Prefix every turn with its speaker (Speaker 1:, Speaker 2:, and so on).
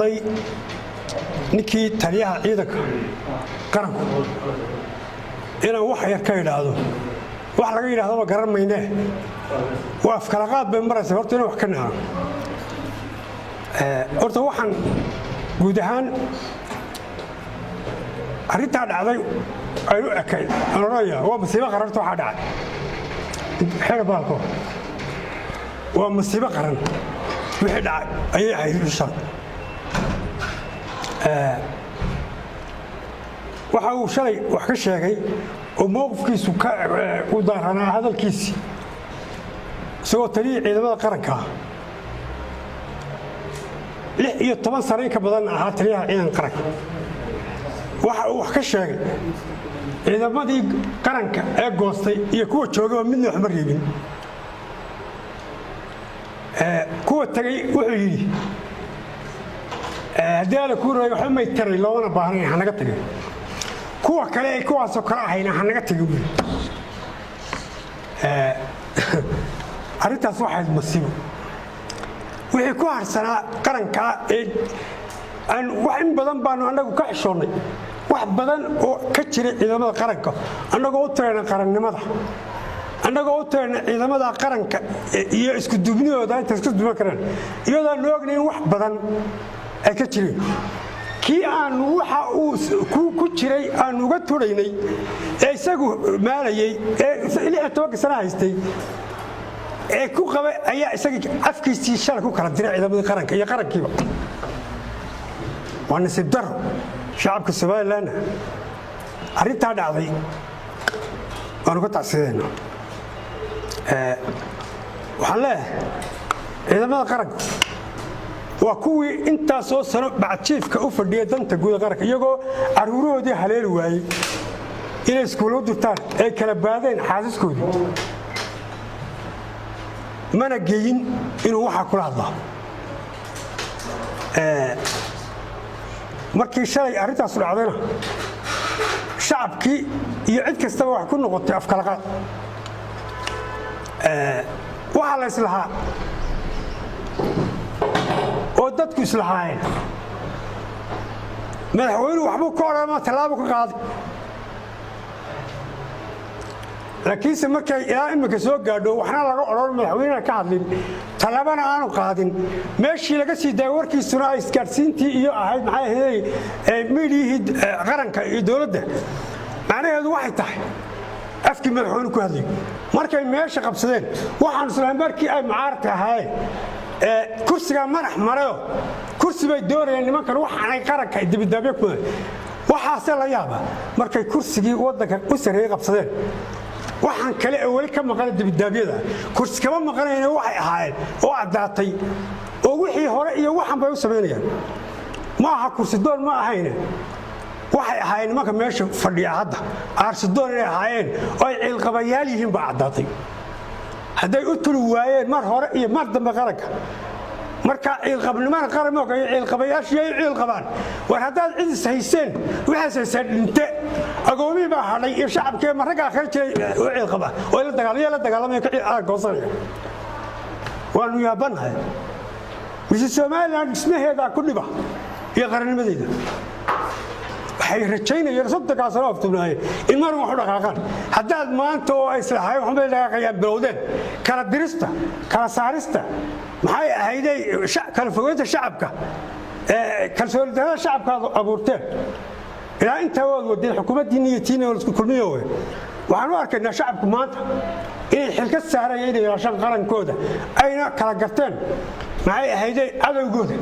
Speaker 1: Hadlay ninkii taliyaha ciidanka qaranku inaan wax yar ka idhaahdo, wax laga yidhahdaba garan maynee, waa afkalaqaad bay maraysa. Horta inaan wax ka nahno horta waxaan guud ahaan arrintaa dhacday aynu ekayn aan odhanaya waa masiibo qaran. Horta waxaa dhacay xero baalko waa masiibo qaran. Wixii dhacay ayay ahayd shalay. Waxa uu shalay wax ka sheegay oo mowqifkiisu u daaranaa hadalkiisii, isagoo taliyii ciidamada qaranka ah, 16 sano in ka badan ahaa taliyaha ciidanka qaranka, waxa uu wax ka sheegay ciidamadii qaranka ee goostay iyo kuwa joogaba midna waxma reebin. Kuwa tegey wuxuu yidhi, haddii alla kuu raay waxba may taray, loomana baahnayn, hanaga tagay. Kuwa kale ee kuwaasoo kale ahayna hanaga tagay buuri. Arrintaas waxayd masiibo. Wixii ku harsanaa qarankaa ee aan wax in badan baanu annagu ka xishoonnay, wax badan oo ka jiray ciidamada qaranka, annagoo u tirayna qarannimada, annagoo u tirayna ciidamada qaranka iyo isku duubnidooda inta isku duuban karaan, iyadoo aanu ognayn in wax badan ay ka jireen, kii aanu waxa uu ku jiray aanu uga turaynay ee isagu maalayey ee 16-ka sana haystay ee ku qabay ayaa isagii afkiisii shalay ku kala diray ciidamadii qaranka iyo qarankiiba. Waa nasiib daro. Shacabka Somalilandna arrintaa dhacday waanu ka tacsideena. Waxaan leeyahay ciidamada qaranku waa kuwii intaasoo sano bacadjiifka u fadhiyay danta guud qaranka, iyagoo caruurahoodii haleeli waayey inay iskuulla u dirtaan, ay kala baadeen xaasaskoodii, mana geyin inuu waxaa kula hadlaa. Markii shalay arrintaasu dhacdayna, shacabkii iyo cid kastaba waxay ku noqotay afkalaqaad. Waxaa la islahaa oo dadku islahaayeen madaxweynuhu waxbuu ka odhanama, tallaabo ka qaaday, laakiinse markay ilaa imminka soo gaadho waxna laga odhan, madaxweynena ka hadlin, tallaabana aanu qaadin, meeshii laga sii daayay warkiisuna ay isgaadhsiintii iyo ahayd, maxay ahayd, miidiyihii qaranka iyo dowladda, macnaheedu waxay tahay afkii madaxweyne ku hadlayay. Markay meesha qabsadeen, waxaanu islahay markii ay mucaaradka ahaayeen kursigaa madax marayo, kursi bay doonayeen nimankan, waxaanay qaranka dibidaabyo ku waxaase la yaaba markay kursigii waddanka u sarreeyey qabsadeen, waxaan kale ee weli ka maqana dibidaabyada kursi kama maqanayna waxay ahaayeen oo caddaatay oo wixii hore iyo waxan bay u samaynayaan. Ma aha kursi doon ma ahayne, waxay ahaayeen nimanka meesha fadhiya hadda aarsidoon inay ahaayeen oo ay ciilqabayaal yihiin baa caddaatay. Hadday u tuli waayeen mar hore iyo mar dambe qaranka, marka ciilqabnimana qaran ma ogayo, ciilqabayaashii ay ciil qabaan. War haddaad cid is hayseen, waxaas hayseen dhinte, agoomihii baa hadhay iyo shacabkii ma raggaa kala jiray u ciilqaba oo la dagaalamaya, la dagaalamaya, ka goosanaya. Waanu yaabannahay mise Somaliland dhismaheedaa ku dhiba iyo qarannimadeeda. Waxay rajaynayeen 30-kaa sano aftubnaayeen in marun wax u dhaqaaqaan. Haddaad maanta oo ay islahaayeen waxbay dhaqaaqayaan bilowdeen kala dirista, kala saarista, maxay ahayday, kala fogeynta shacabka, kalsooni darrada shacabka aad abuurteen, ilaa intaa waad wadeen xukuumaddiinna iyo tiina isku kulmiyo. We waxaan u arkaynaa shacabku maanta inay xil ka saaraya inay yeeshaan qarankooda, ayna kala garteen, maxay ahayday, cadowgooda.